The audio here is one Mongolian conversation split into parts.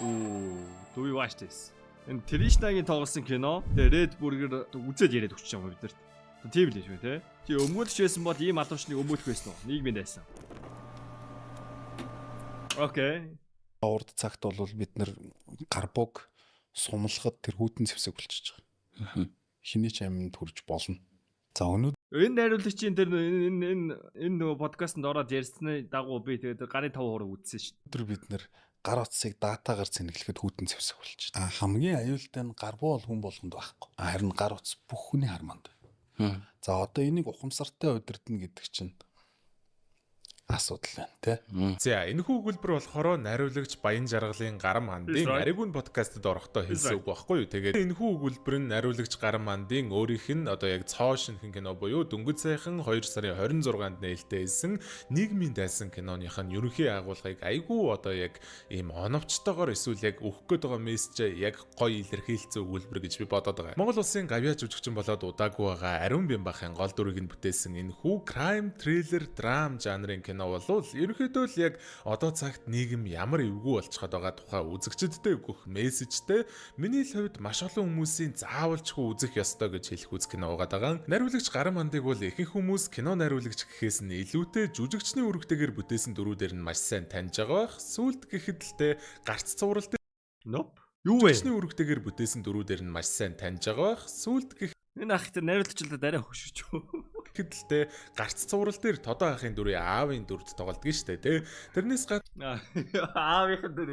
Ooh, do we watch this? Энэ Тришнагийн тоглосон кино. Тэгээ Red Burger үзээд яриад өгч байгаа юм бид нарт. Тийм л шүү, те. Чи өмгөөлч байсан бол ийм алуурчныг өмгөөлөх байсан уу? Нийгмийн дайсан. Okay. Урд цагт бол бид нэр гар бууг сумлахад тэр хүйтэн зэвсэг болчихж байгаа. Хэний ч аминд хүрж болно. За, өнөөдөр Энэ найруулагчийн тэр энэ энэ энэ энэ нөгөө подкастт ороод ярьсны дагуу би тэгээд гарын 5 хураг үзсэн шүү дээ. Бид нэр гар утсыг data гаар цэнэглэхэд хүйтэн зэвсэг болчих. А хамгийн аюултай нь гар буу бол хүн болгонд байхгүй. А харин гар утас бүх хүний хармаанд. За, одоо энийг ухамсартай удирдна гэдэг чинь асуудал байна, тий. За, энэхүү өгүүлбэр болохоор найруулагч Баян Жаргалын Гарам Хандын Аригүн подкастт орохдоо хэлсэн үг байхгүй юу. Тэгээд энэхүү өгүүлбэр нь найруулагч Гарам Хандын өөрийнх нь одоо яг цоо шинэхэн кино буюу дөнгөж саяхан 2 сарын 26-нд нээлттэй хэлсэн Нийгмийн дайсан киноных нь ерөнхий агуулгыг айгүй одоо яг ийм оновчтойгоор эсвэл яг өгөх гээд байгаа мессежээ яг гоё илэрхийлсэн өгүүлбэр гэж би бодоод байгаа. Монгол улсын гавьяа жүжигчин болоод удаагүй байгаа Ариун Бямбахын гол дүрийг нь бүтээсэн энэхүү crime thriller драм жанрын кино болвол ерөнхийдөө л яг одоо цагт нийгэм ямар эвгүй болчиход байгаа тухай үзэгчдэдээ өгөх мессежтэй, миний л хувьд маш олон хүмүүсийн заавалчгүй үзэх ёстой гэж хэлэх үз кино байгаа даа. Найруулагч Гаран Мандыг бол ихэнх хүмүүс кино найруулагч гэхээс нь илүүтэй жүжигчний үүрэгтэйгээр бүтээсэн дүрүүдээр нь маш сайн таньж байгаа бах. Сүүлд гэхэд л те гарц цуврал дээр Nope. Юу вэ? жүжигчний үүрэгтэйгээр бүтээсэн дүрүүдээр нь маш сайн таньж байгаа бах. Сүүлд гэх Энэ ах тэр найруулагчлалаа арай хөшөж юу. гэхэд л те гарц цуврал дээр Тодоо ахын дүрийн аавын дүрд тоглодог нь штэ, те. Тэрнээс Аавынхын дүр.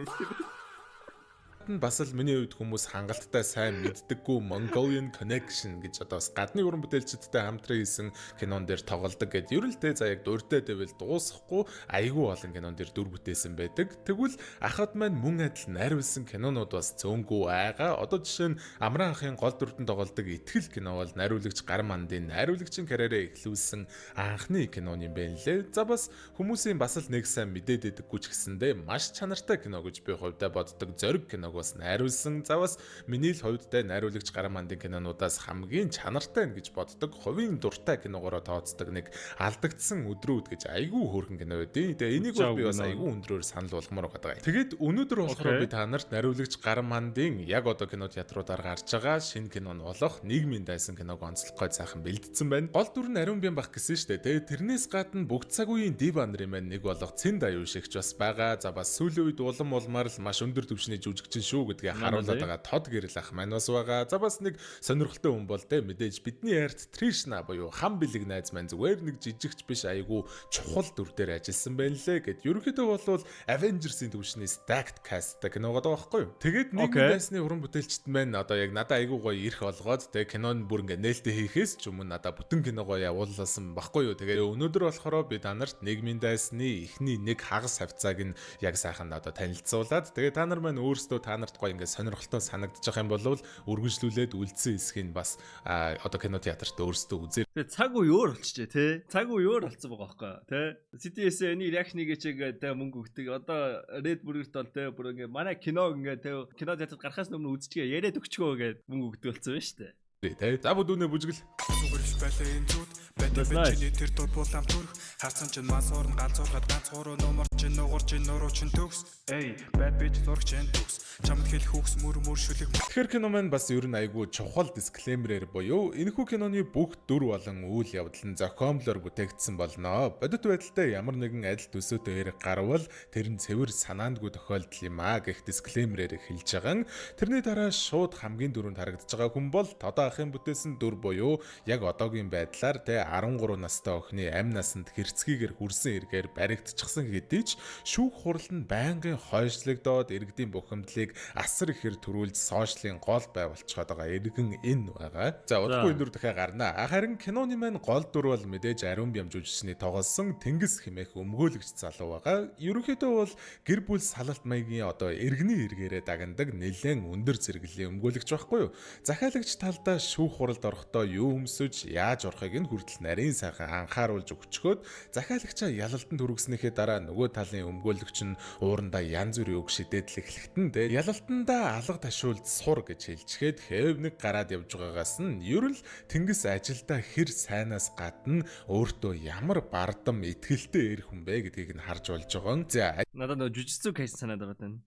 Гадна бас л миний хувьд хүмүүс хангалттай сайн мэддэггүй Mongolian Connection гэж одоо бас гадны уран бүтээлчдтэй хамтран хийсэн кинон дээр тоглодог гэд. Ер нь л те, за, яг дуртай дэвэл дуусахгүй айгүй олон кинон дээр дүр бүтээсэн байдаг. Тэгвэл ахад маань мөн адил найруулсан кинонууд бас цөөнгүй байгаа. Одоо жишээ нь Амран ахын гол дүрдэн тоглодог Итгэл кино бол найруулагч Гар Мандын найруулагчийн карьераа эхлүүлсэн анхны кино юм байна лээ. За, бас хүмүүсийн бас л нэг сайн мэдээд байдаггүй ч гэсэндээ маш чанартай кино гэж би хувьдаа боддог Зориг киног бас найруулсан. За, бас миний л хувьдтай найруулагч Гаран Мандын кинонуудаас хамгийн чанартай гэж боддог, хувийн дуртай киногоороо тооцдог нэг Алдагдсан өдрүүд гэж айгүй хөөрхөн кино байдیں۔ Тэгээ энийг бол би бас айгүй өндрөөр санал болгомоор байгаа. Тэгээд өнөөдөр болохоор би та нарт найруулагч Гаран Мандын яг одоо кино театруудаар гарч байгаа шинэ кино нь болох Нийгмийн дайсан киног онцлох гой сайхан бэлдсэн байна. Гол дүр нь Ариун Бямбах гэсэн шүү дээ. Тэгээд тэрнээс гадна бүгд цаг үеийн дива нарын маань нэг болох Цэнд аюу шигч бас байгаа. За, бас сүүлийн үед улам улмаар л маш өндөр түвшний жүжигчин шүү гэдгээ харуулад байгаа Тод гэрэл ах маань бас байгаа. За, бас нэг сонирхолтой хүн бол те мэдээж бидний ярьт Тришна буюу хам бэлэг найз маань зүгээр нэг жижигч биш, айгүй чухал дүр дээр ажилласан байна лээ гэд. Ерөнхийдөө бол Avengers-ийн түвшний stacked cast-тай кино байгаа байхгүй юу. Тэгээд Нийгмийн дайсны уран бүтээлчд маань одоо яг надад айгүй гоё эрх олгоод те кинонд бүр ингээ нээлттэй хийхээс ч өмнө надад бүтэн киногоо явуулсан баггүй юу. Тэгээ өнөөдөр болохоор би та нарт Нийгмийн дайсны эхний нэг хагас хавцааг нь яг сайхан одоо танилцуулаад, тэгээ та нар маань өөрсдөө та нарт гоё ингээ сонирхолтой санагдчих юм бол үргэлжлүүлээд үлдсэн хэсгийг бас одоо кино театрт өөрсдөө үзээ. Тэгээ цаг үе өөр болчихжээ, те. Цаг үе өөр болцсон байгаа байхгүй, те. CTS энийг reaction хийгээч ингээ те мөнгө өгдөг. Одоо Red Burger-т бол те бүр ингээ манай кино ингээ те кино театрт гарахаас өмнө үзчихээ, яриад өгчгөө гээд мөнгө өгдөг болсон байна шүү дээ. Тэ. За, бүдүүнээ бүжгэл. Зүгэрч байлаа энэ зүуд байдаг чиний тэр дур булаам төрх харсан чинь ман суурн галзуурхад ганц гурав нумар чинь нугар чинь нуруу чинь төгс. Эй, bad bitch зураг чинь төгс, чамд хэлэх үгс мөр мөр шүлэг. Тэгэхээр кино маань бас ер нь айгүй чухал disclaimer ээр буюу энэхүү киноны бүх дүр болон үйл явдал нь зохиомлоор бүтээгдсэн болно. Бодит байдалтай ямар нэгэн адил төсөөтэй хэрэг гарвал тэр нь цэвэр санаандгүй тохиолдол юм аа гэх disclaimer ээр хэлж байгаа. Тэрний дараа шууд хамгийн түрүүнд харагдаж байгаа хүн бол Тодоо ахын бүтээсэн дүр буюу яг одоогийн байдлаар те 13 настай охины амь насанд хэрцгийгээр хүрсэн эргээр баригдчихсан хэдий ч шүүх хурал нь байнгын хойшлогдоод иргэдийн бухимдлыг асар ихээр төрүүлж social ын гол бай болцоход байгаа иргэн энэ байгаа. За, удахгүй энэ дүр дахиад гарна. Харин киноны маань гол дүр бол мэдээж Ариун Бям жүжигчний тоглосон Тэнгис хэмээх өмгөөлөгч залуу байгаа. Ерөнхийдөө бол гэр бүл салалт маягийн одоо иргэний эргээрээ дагнадаг нэлээд өндөр зэрэглэлийн өмгөөлөгч байхгүй юу? Захиалагч талдаа шүүх хуралд орохдоо юу өмсөж, яаж орохыг нь хүртэл нарийн сайхан анхааруулж өгчхөөд, захиалагчаа ялалтанд хүргэснийхээ дараа нөгөө талын өмгөөлөгч нь уурандаа янз бүрийн үг шидээд л эхлэхэд нь те ялалтандаа алга ташуулд сур гэж хэлчихэд хэв нэг гараад явж байгаагаас нь ер нь л Тэнгис ажилдаа хэр сайнаас гадна өөртөө ямар бардам итгэлтэй эр хүн бэ гэдгийг нь харж болж байгаа. За. Надад нөгөө Jujutsu Kaisen санаад байгаа тань.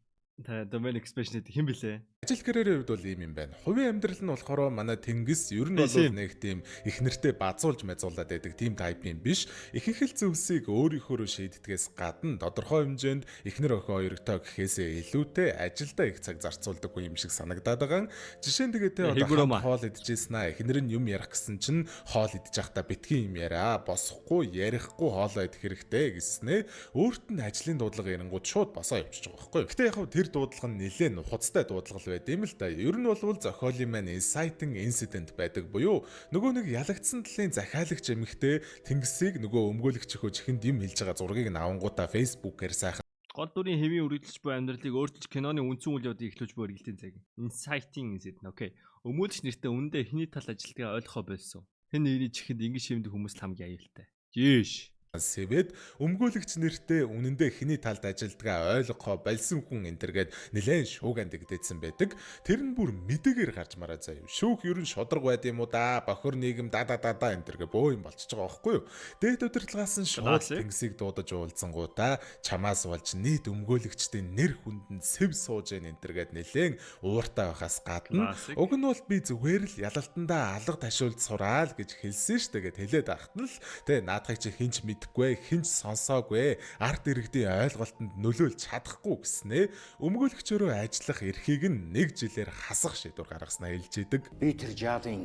Та domain expansion гэдэг хэн блэ? Ажил карьерийн хувьд бол ийм юм байна. Хувийн амьдрал нь болохоор манай Тэнгис ер нь бол нэг тийм их нэртэй базуулж мазуулаад байдаг тийм type юм биш. Ихэнх л зүйлсийг өөрийнхөөрөө шийддгээс гадна тодорхой хэмжээнд эхнэр охин хоёртой гэхээсээ илүүтэй ажилдаа их цаг зарцуулдаг юм шиг санагдаад байгаа. Жишээ нь тэгээ те одоо хоол идчихсэн аа, эхнэр нь юм ярих гэсэн чинь хоол идэж байхдаа битгий юм яриа, босохгүй, ярихгүй хоолоо идэх хэрэгтэй гэснээ өөрт нь ажлын дуудлага ирэнгүүт шууд босоо явчихж байгаа байхгүй. Гэтэ яг хав тэр дуудлага нь нэлээд нухацтай дуудлага л байд юм л да. Ер нь бол зохиолын маань inciting incident байдаг буюу нөгөө нэг ялагдсан талын захиалагч эмэгтэй Тэнгисийг нөгөө өмгөөлөгч хөө чихэнд юм хэлж байгаа зургийг нь авангуудаа Facebook-ээр сайхан гол дүрийн хэвийн үргэлжлэж буй амьдралыг өөрчилж киноны үндсэн үйл явдлыг эхлүүлж буй эргэлтийн цаг. Inciting incident. Окей. Өмгөөлөгч нэртэй үнэндээ эхний тал ажилтгаа ойлгохоо болсон. Хэн нэгний чихэнд ингэж шимдэг хүмүүс л хамгийн аюултай. Жиш. Сэвэд өмгөөлөгч нэртэй үнэндээ хиний талд ажилдгаа ойлгохоо болсон хүн энэ тэргээд нэлээд шууган дэгдээдсэн байдаг. Тэр нь бүр мэдэгээр гарч мараа заяа. Шүүх ер нь шудраг байд юм уу да, бохор нийгэм да да да да энэ тэргээ бөө юм болчихж байгаа байхгүй юу. Дээд удирдлагаас нь шууд Тэнгисийг дуудаж уулзсангуудаа чамаас болж нийт өмгөөлөгчдийн нэр хүнд нь сэв сууж яан энэ тэргээд нэлээд ууртай байхаас гадна уг нь бол би зүгээр л ялалтандаа алга ташуулд сураал гэж хэлсэн штэ гэд хэлээд байхад нь л тэ наадахыг чи хинч мэдэхгүй, хинч сонсоогүй, ард иргэдийн ойлголтонд нөлөөлж чадахгүй гэснээ өмгөөлөгчөөрөө ажиллах эрхийг нь нэг жилээр хасах шийдвэр гаргаснаа хэлж идэг. Би тэр жаалын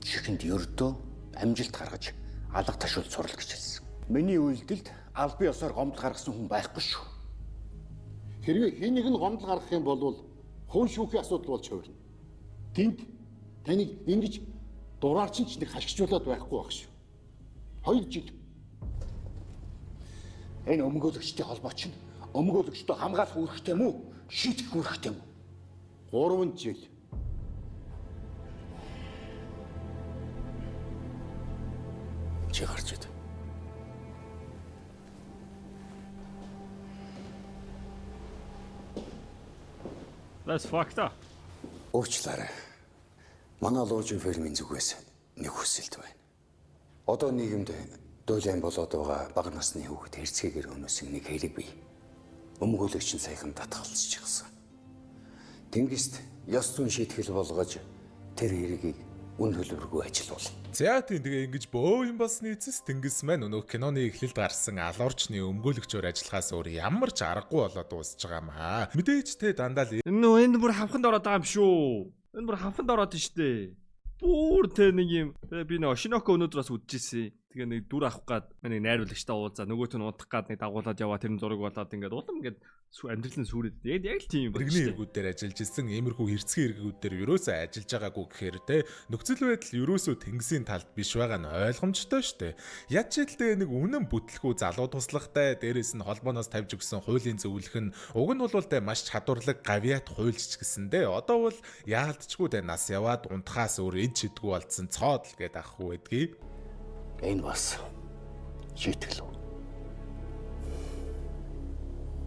чихэнд ердөө амжилт гаргаж алга ташуулд сурал гэж хэлсэн. Миний үйлдэлд албан ёсоор гомдол гаргасан хүн байхгүй шүү. Хэрвээ хэн нэг нь гомдол гаргах юм бол хувь шүүхийн асуудал болж хувирна. Тэнд таныг ингэж дураарчин ч нэг хашгичуулаад байхгүй байх шүү. 2 жил. Энэ өмгөөлөгчтэй холбоо чинь өмгөөлөгчдөө хамгаалах үүрэгтэй мүү? Шийдэх үүрэгтэй мүү? 3 жил. Чи гарч ид. That's fucked up. Уучлаарай. Манай луужин фермийн зүгээс нэг хүсэлт байна. Одоо нийгэмд дуулан болоод байгаа бага насны хүүхэд хэрцгээгээр өнөөсөн нэг хэрэг бий. Өмгөөлөгч нь саяхан татгалзчихсан. Тэнгист ёс зүйн шийтгэл болгож тэр хэргийг үн төлбөргүй ажилуул. За тийм тэгээ ингэж бөө юм болсны эцэс Тэнгис маань өнөөх киноны эхлэлд гарсан алуурчны өмгөөлөгчөөр ажиллахаас өөр ямар ч аргагүй болоод дуусж байгаа юм аа. Мэдээж те дандаа л Энэ бүр хавханд ороод байгаа юм шүү. Энэ бүр хавханд ороод штэ. Бүр те нэг юм. Тэгээ би нэг Ошиноко өнөөдөр бас үдчихсэн. Тэгээ нэг дүр авах гад нэг найруулагчтай уулзаа нөгөөт нь унтах гад нэг дагуулад яваа тэр нь зураг болоод ингээд улам ингээд амьдрал нь сүрээд яг л тийм юм байна. Иргэний эргүүд дээр ажиллаж исэн иймэрхүү хэрцгий эргүүд дээр ерөөсөө ажиллаж байгаагүй гэхээр те нөхцөл байдал ерөөсөө Тэнгисийн талд биш байгаа нь ойлгомжтой штэ. Яд ч л тэгээ нэг үнэн бүтлэхүү залуу туслахтай дээрээс нь холбооноос тавьж өгсөн хуулийн зөвлөх нь уг нь бол те маш чадварлаг гавьяат хуульч гэсэндээ одоо бол яалтчгүй те нас яваад унтахаас өөр эд шидгүү алдсан цоодл гэдээ ах хүү гэдгийг. Энэ бас шийтгэл үү?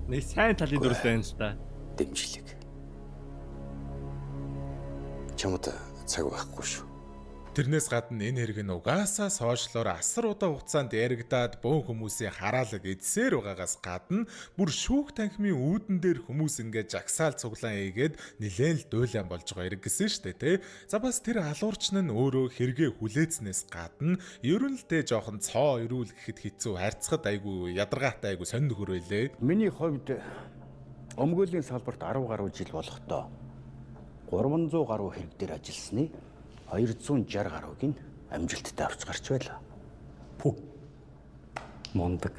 Нэг сайн талын дүрс байна л да. Дэмжлэг. Чамд цаг байхгүй шүү. Тэрнээс гадна энэ хэрэг нь угаасаа сошиалор асар удаан хугацаанд яригадаад бөөн хүмүүсийн хараалаг эдсээр байгаагаас гадна бүр шүүх танхимын үүдэн дээр хүмүүс ингээд жагсаал цуглаан хийгээд нилээн л дуулаан болж байгаа хэрэг гэсэн шүү дээ тий. За бас тэр алуурч нь өөрөө хэрэгээ хүлээцнээс гадна ер нь л тэ жоохон цоо эрүүл гэхэд хэцүү харьцахад айгүй ядаргаатай айгүй сонь нөхөр байлээ. Миний хувьд өмгөөллийн салбарт 10 гаруй жил болохдоо 300 гаруй хэрэг дээр ажилласны 260 гаруйг нь амжилттай авч гарч байлаа. Пү. Мундаг.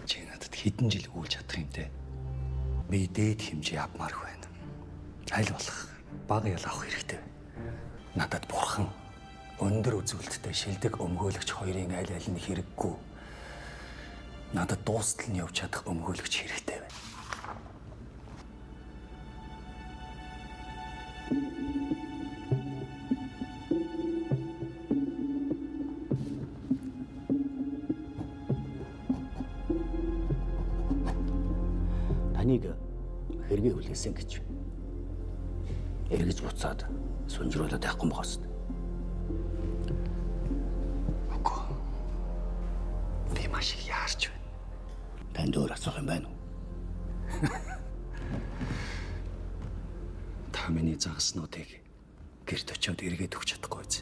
Чи надад хэдэн жил өгүүлж чадах юм те? Би дээд хэмжээ авмаар байна. Аль болох бага ял авах хэрэгтэй. Надад бурхан өндөр үзүүлэлттэй шилдэг өмгөөлөгч хоёрын аль аль нь хэрэггүй. Надад дуустал нь явж чадах өмгөөлөгч хэрэгтэй байна. Таныг хэрэгээ хүлээсэн гэж эргэж буцаад сүнжруулаад байхгүй байгаас. Үгүй. Би маш их яарч байна. Танд өөр асуух юм байна уу? Та миний загаснуудыг гэрт очиод эргээд өгч чадахгүй биз?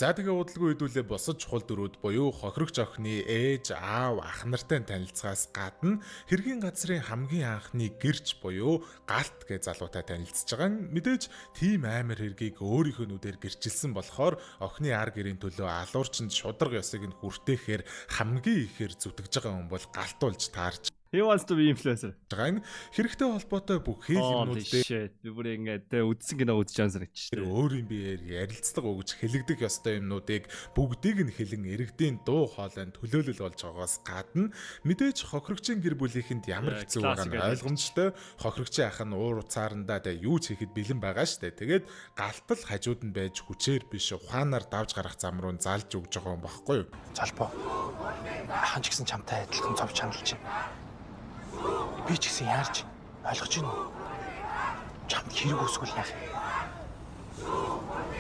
За тэгээ удалгүй хэдүүлээ босож чухал дөрүүд буюу хохирогч охины ээж, аав, ах нартай танилцахаас гадна хэргийн газрын хамгийн анхны гэрч буюу галт гэж залуутай танилцж байгаа нь мэдээж тийм амар хэргийг өөрийнхөө нүдээр гэрчилсэн болохоор охины ар гэрийн төлөө алуурчинд шударга ёсыг нь хүртээхээр хамгийн ихээр зүтгэж байгаа хүн бол галтуулж таарч He wants to be influencer. байгаа нь хэрэгтэй холбоотой бүх хэл юмнууд дээр би бүр ингээд тэ үдсэн кино үзэж байгаа санагч. Тэр өөрийн биеэр ярилцлага өгж хэлэгдэх ёстой юмнуудыг бүгдийг нь хэлэн иргэдийн дуу хоолойнд төлөөлөл болж байгаагаас гадна мэдээж хохирогчийн гэр бүлийнхэнд ямар хэцүү байгаа нь ойлгомжтой. Хохирогчийн ах нь уур уцаарандаа тэ юу ч хийхэд бэлэн байгаа штэ. Тэгээд галтал хажууд нь байж хүчээр биш ухаанаар давж гарах зам руу залж өгж байгаа юм багхгүй юу? Золбоо. Ахан ч гэсэн чамтай адилхан зов чаналж байна. Би ч гэсэн яарч ойлгож байна уу? Чамд хэрэг үүсвэл яах юм?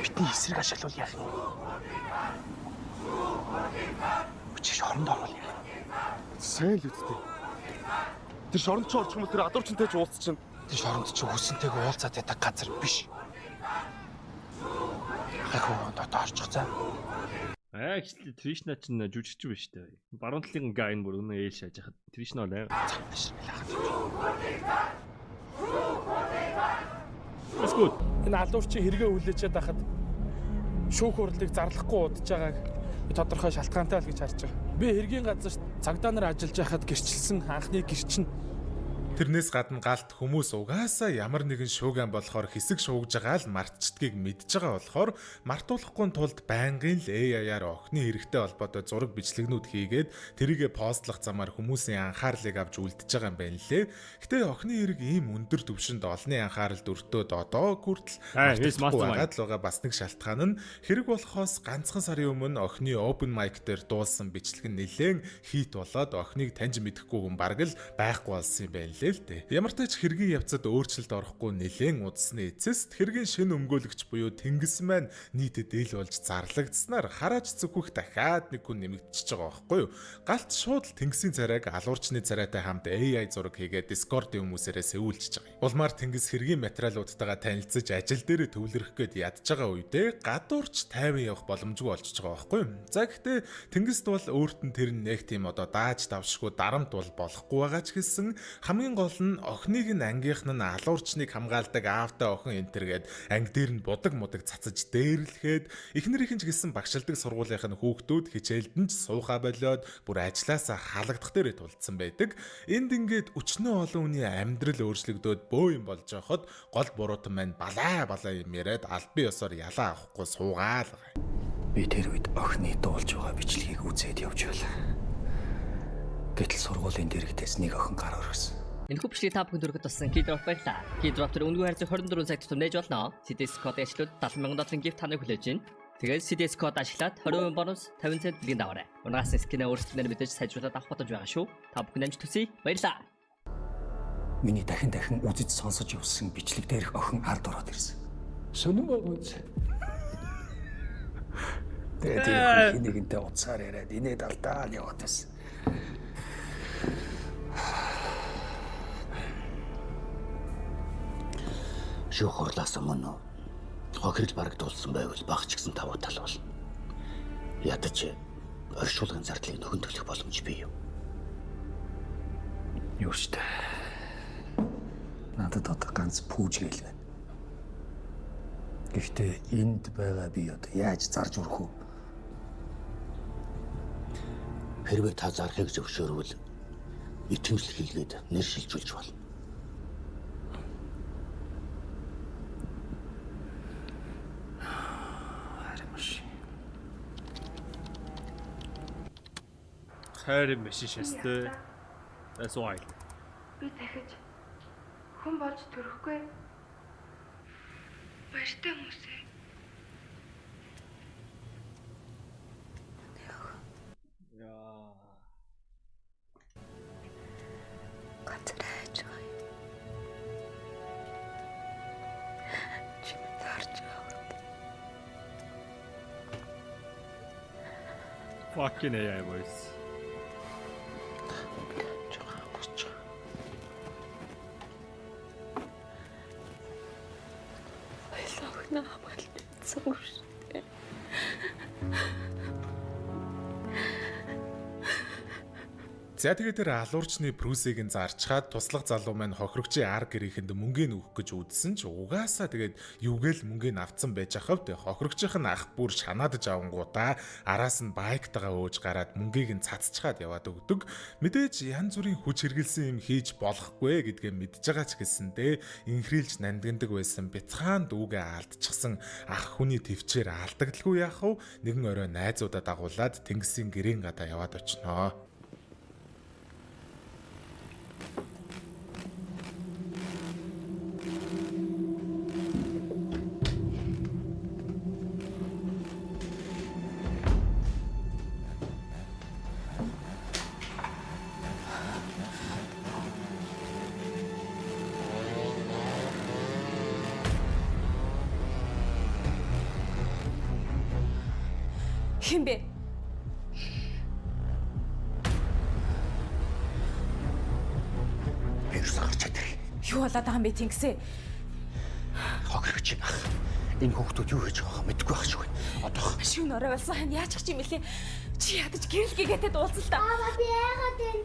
Бидний эсрэг ашиглавал яах юм? Чи шоронд орвол яах юм? Сайн л үсттэй. Тэр шоронд чи орчих юм бол тэр адуурчинтай ч уулзчих чинь. Тэр шоронд чи хүсэнтэйг уулзаад байдаг газар биш. Ахын хөвөнд одоо орчих заа. Actually Тришна ч жүжигч биш үү? Баруун талын гай нь бүр үнэн ээл шааж хахад Тришна бол That's good. Энэ алуурчин хэрэгээ хүлээчээд байхад шүүх хурлыг зарлахгүй удаж байгааг би тодорхой шалтгаантай л гэж харж байгаа. Би хэргийн газарт цагдаа нар ажиллаж байхад гэрчилсэн анхны гэрчин. Тэрнээс гадна галт хүмүүс угаасаа ямар нэгэн шуугиан болохоор хэсэг шуугж байгаа л мартчдгийг мэдж байгаа болохоор мартуулахгүй тулд байнгын л AI-аар охины хэрэгтэй холбоотой зураг бичлэгнүүд хийгээд тэрийгэ постлох замаар хүмүүсийн анхаарлыг авч үлдэж байгаа юм байна лээ. Гэтэ охины хэрэг ийм өндөр түвшинд олонний анхааралд өртөөд одоо хүртэл мартахгүй байгаад л байгаа бас нэг шалтгаан нь хэрэг болохоос ганцхан сарын өмнө охины open mic дээр дуулсан бичлэг нь нэлээн хит болоод охиныг таньж мэдэхгүй хүн бараг л байхгүй болсон юм байна лээ. Ямар ч тач хэргийн явцад өөрчлөлт орохгүй нэлээн удсны эцэст хэргийн шинэ өмгөөлөгч буюу Тэнгис маань нийтэд ил болж зарлагдсанаар хараач зөвхөх дахиад нэг хүн нэмэгдчихэж байгаа байхгүй юу? Галт шууд л Тэнгисийн царайг алуурчны царайтай хамт AI зураг хийгээд Discord-ийн хүмүүсээрээ сэвүүлчихэж байгаа юм. Улмаар Тэнгис хэргийн материалуудтайгаа танилцаж ажил дээрээ төвлөрөх гээд ядж байгаа үедээ гадуурч тайван явах боломжгүй болчихж байгаа байхгүй юу? За гэхдээ Тэнгист бол өөрт нь тэр нэг тийм одоо дааж давшгүй дарамт бол болохгүй байгаа ч гэсэн хамгийн гол нь охиныг нь ангийнх нь алуурчныг хамгаалдаг аавтай охин энтер гээд анги дээр нь будаг мудаг цацаж дээрлэхэд эхнэрийнх нь ч гэсэн багшилдаг сургуулийнх нь хүүхдүүд хичээлд нь ч суухаа болиод бүр ажилласаа халагдах дээрээ тулдсан байдаг. Энд ингээд өчнөө олон хүний амьдрал өөрчлөгдөөд бөө юм болж байхад гол буруутан маань балаа балаа юм яриад албан ёсоор ялаа авахгүй суугаал байгаа. Би тэр үед охины дуулж байгаа бичлэгийг үзээд явж байлаа. Гэтэл сургуулийн дэрэгдээс нэг охин гар өргөсөн. Энэхүү бичлэгийг та бүхэнд хүргэх туссан Keydrop баярлалаа. Keydrop дээр үнэгүй хайрцаг 24 цаг тутам нээж болно. CDS код ашиглаад 70,000 долларын gift таныг хүлээж байна. Тэгээд CDS код ашиглаад 20% бонус 50 цент бэлгийн даваарай. Унгаас skin ээ өөрсдөө мэдээж сайжруулад авах боломж байгаа шүү. Та бүхэн амжилт хүсье. Баярлалаа. Миний дахин дахин үзэж сонсож явсан бичлэг дээрх охин ард ороод ирсэн. Сонин байгаа үз. Тэгээд тэр хин нэгэнтэй уцаар яриад инээд алдаа л яваад байсан. Шүүх хурлаас өмнө хохирол бараг дуулсан байвал баг ч гэсэн тавуу тал болно. Ядаж оршуулгын зардлыг нөхөн төлөх боломж бий юу? Юу ч дээ. Надад одоо ганц пүүжгээл байна. Гэхдээ энд байгаа би одоо яаж зарж өрөх вэ? Хэрвээ та зарахыг зөвшөөрвөл итгэмжлэх хийлгээд нэр шилжүүлж болно. Хайр машин шастай. That's wild. Би дахиж хүн болж төрөхгүй. Баяртай хүмүүсээ. Яа. Газар хайж байгаа юм. Чи минь харж байгаа. Fucking AI voice. Баялаа охиноо хамгаалж чадсангүй шүү дээ. За тэгээд тэр алуурчны Брүсийг нь зарчхаад туслах залуу маань хохирогчийн ар гэрийнхэнд мөнгөний өгөх гэж үзсэн ч угаасаа тэгээд юугээл мөнгөний авцсан байж ахав. Тэгээд хохирогчийнх нь ах бүр шанаадж авангуудаа араас нь байктайгаа өөж гараад мөнгийг нь цацчхаад яваад өгдөг. Мэдээж янз бүрийн хүч хэрэгэлсэн юм хийж болохгүй гэдгээ мэдж байгаа ч гэсэндээ инхрийлж нандиндаг байсан бяцхан дүүгээ алдчихсан ах хүний төвчээр алдагдлгүй яах вэ? Нэгэн орой найзуудаа дагуулад тэнгисийн гэрийн гадаа яваад очноо. Хин бэ? Би юус гарч чадах. Юу болоод байгаа юм бэ Тэнгисээ? Хохирогч юм ах. Энэ хүүхдүүд юу хийж байгааг мэдэхгүй байх шиг байна. Одоо Шүн орой болсон хань яаж ч юм бэлээ. Чи ядаж гэрэл гэгээтэй дуулсан л та. Аава би яагаад энэ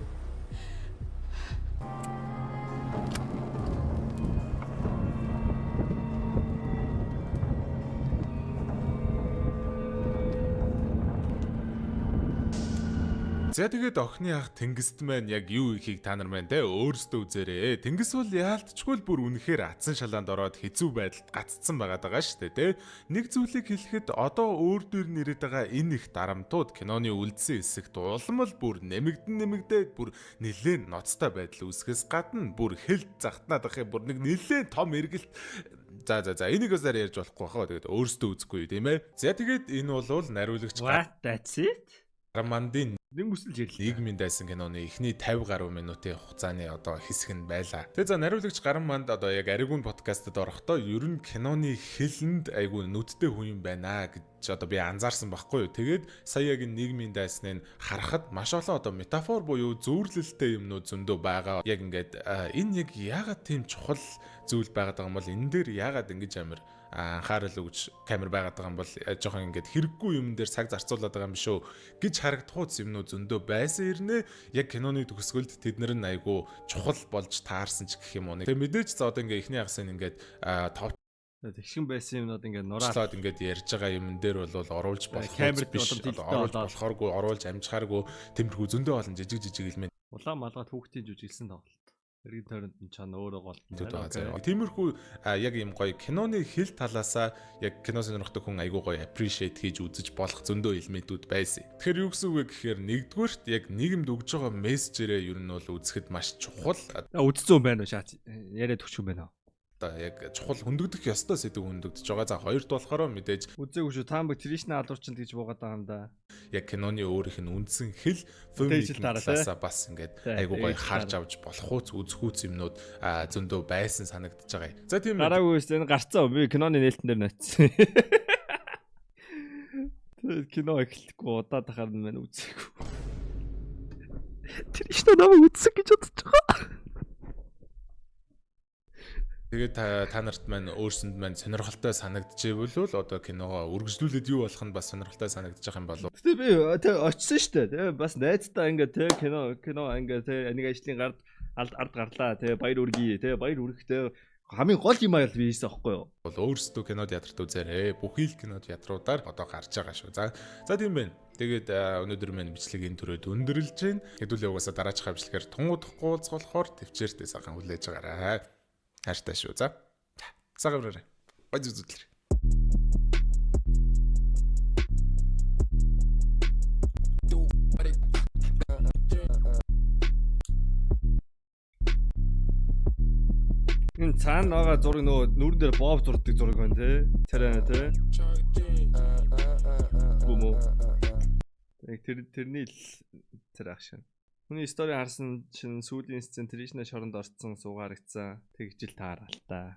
За тэгээд охины ах Тэнгист маань яг юу ихийг та нар маань те өөрсдөө үзээрэй. Тэнгис бол яалтчгүй л бүр үнэхээр атсан шалаанд ороод хэцүү байдалд гаццсан байгаад байгаа шүү дээ те. Нэг зүйлийг хэлэхэд одоо өөр дөр нэрэд байгаа энэ их дарамтууд киноны үлдсэн хэсэгт улам л бүр нэмэгдэн нэмэгдээд бүр нэлээд ноцтой байдал үүсгэхээс гадна бүр хэл захтнаад ах юм бүр нэг нэлээд том эргэлт. За за за энийг бас арай ярьж болохгүй хаа. Тэгээд өөрсдөө үзэхгүй тийм ээ. За тэгээд энэ бол нариулагч What, that's it? Гармандын Нэг мөсөлж ирлээ. Нийгмийн дайсан киноны эхний 50 гаруй минутын хугацааны одоо хэсэг нь байлаа. Тэгээ за нариулагч Гаран манд одоо яг Аригүн подкастад орохдоо ер нь киноны хэлэнд айгүй нүдтэй хүн юм байна гэж одоо би анзаарсан байхгүй юу. Тэгээд сая яг энэ нийгмийн дайсныг харахад маш олон одоо метафор буюу зүүрлэлтэй юмнууд зөндөө байгаа. Яг ингээд энэ яг яагаад тийм чухал зүйл байгаад байгаа юм бол энэ дээр яагаад ингэж амир анхаарал өгч камер байгаад байгаа юм бол жоохон ингээд хэрэггүй юм дээр цаг зарцуулаад байгаа юм биш үү гэж харагдахуйц юмнууд зөндөө байсан ирнэ. Яг киноны төгсгөлд тэд нар нь айгүй чухал болж таарсан ч гэх юм уу. Тэгээ мэдээж за одоо ингээд эхний хагас нь ингээд топ Тэгшин байсан юмнууд ингээд нураад члаад ингээд ярьж байгаа юмн дээр бол оруулж болох камер биш. одоо Оруулж болохооргүй, оруулж амжихааргүй тиймэрхүү зөндөө олон жижиг жижиг элемент улаан малгай хүүхдийн жүжиглсэн тоглолт. Эргэн тойронд нь чана өөрөө голдно. Төд байгаа заяа. Тиймэрхүү яг ийм гоё киноны хэл талаасаа яг кино сонирхдаг хүн айгүй гоё appreciate хийж үзэж болох зөндөө элементүүд байсан. Тэгэхээр юу гэсэн үг вэ гэхээр нэгдүгээрт яг нийгэмд өгж байгаа мессежээрээ ер нь бол үзэхэд маш чухал. Үзсэн юм байна уу шаац? Яриад өгч юм байна уу? Одоо яг чухал хөндөгдөх ёстой сэдв хөндөгдөж байгаа. За хоёрт болохоор мэдээж Үзээгүй шүү. Таамаг Тришна алуурчинд гэж буугаад байгаа юм да. яг киноны өөрийнх нь үндсэн хэл Дээжл filmmaking дараа, тий? талаасаа бас ингээд Тий, айгүй гоё дээжл харж дараа. авч болох үз үзэхүүц юмнууд зөндөө байсан санагдаж байгаа юм. За тийм ээ. Гараагүй шүү. Энэ гарцсан. Би киноны нээлтэн дээр ноцсон. Тэгээд кино эхлэхгүй удаад ахаар нь мань үзээгүй. Тришна намайг үзсэн гэж бодож байгаа. Тэгээд та нарт маань өөрсөнд маань сонирхолтой санагдчихвэл л одоо киногоо үргэлжлүүлээд юу болох нь бас сонирхолтой санагдчих юм болов. Гэтэ би тэг очсон шүү дээ. Тэгээ бас найзтай ингээ тэг кино кино ингээ тэг нэг ажлын гард ард гарлаа тэг баяр үргэе тэг баяр үргэхдээ хамгийн гол юм аял би хийсэн аахгүй юу? Бол өөрсдөө кино театрт үзээрэй. Бүхий л кино театруудаар одоо гарч байгаа шүү. За за тийм байна. Тэгээд өнөөдөр маань бичлэг энэ түрээд өндөрлж байна. Хэдүүлээ угаасаа дараачихаа бичлэгээр тунгуудахгүй уулзах болохоор төвчээртэй сайхан хүлээж байгаарай. Хайртай шүү. За. Цагаан бүрээрэй. Гой зүг зүтлэр. Энэ цаана байгаа зураг нөгөө нүрэн дээр боб зурдаг зураг байна те. Царай те. Гүмөө. Яг тэр тэрний л царай ах шин. Хүний стори харсан чинь сүүлийн сцен Тришна шоронд орцсон суугаарэгдсэн. Тэгжил таараал та.